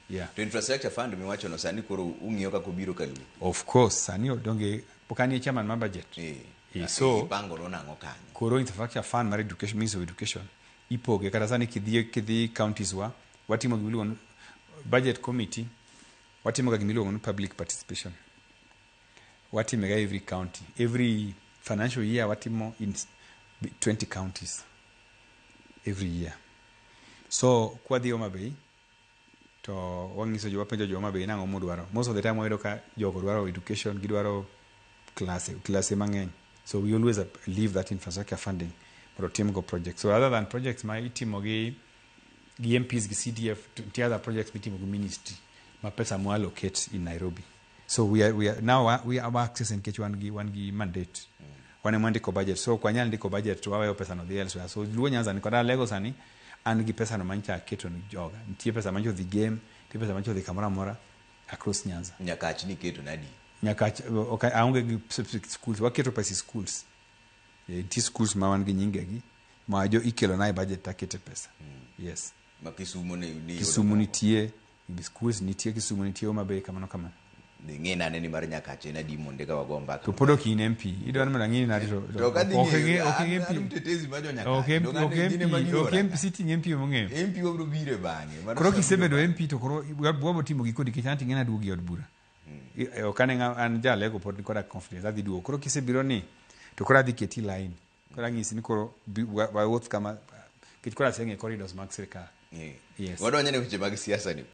Yeah. To infrastructure fund miwacho no sani koro ung'iyo kaka obiro kaluo. Of course, sani odonge pok anie chairman mar budget. Eh, so ipango no nang'o kanyo? Koro infrastructure fund mar education, Ministry of Education ipoge kata sani kidhi counties wa watimo gima iluongo ni budget committee, watimo ga gima iluongo ni public participation. Watime ga every county, every financial year watimo in 20 counties every year. So kwadhi Homa Bay to wang'iso jo wapenjo jo Homa Bay nang'o mudwaro. Most of the time wayudo ka jogo dwaro education, gidwaro klase mang'eny. So we always leave that infrastructure funding mondo otimgo projects. So other than projects ma itimo gi MPs gi CDF, to nitie other projects mitimo gi ministry ma pesa mo allocate in Nairobi. So we are now we have access nikech wan gi mandate. Wan ema wandiko budget. So ok wanyal ndiko budget to waweyo pesa no dhi elsewhere. So Luo Nyanza ni koda Alego sani an gi pesa no manyocha aketo ne joga. Nitie pesa manyocha odhi Gem, nitie pesa manyocha odhi kamoro amora across Nyanza. Nyakach ni keto nadi? Nyakach ok aonge gi specific schools, waketo pesa e schools. Nitie schools ma wan gi nyingegi ma jo ikelo na e budget takete pesa. Yes. Ma Kisumu ni Kisumu nitie, schools nitie Kisumu, nitie Homa Bay, kamano kamano. Ng'e nane ni mar Nyakach en adi monde ka wago mbaka. To pod ok in MP. Idwaro mondo ang'i nadi to To ka dhi ok ng'eyo, ok ing'e an MP. mtetezi mar jo Nyakach. Ok MP, To ng'ane ok gin ema MP, giora. ok MP, sitting MP mong'eyo. MP wabiro biro e bang'e. Mano Koro sama kisebedo biro MP to koro wabo timo gi kodi nikech an ting'e naduogi e od bura. Ok ane an jalego pod nikoda confidence adhi duogo. Koro kisebiro ni to koro adhi keti line. Koro ang'isi ni koro wawuoth kama nikech koro aseng'eyo corridors mag sirkal. Eh. Yes. Wadonjo ne weche mag siasa ni.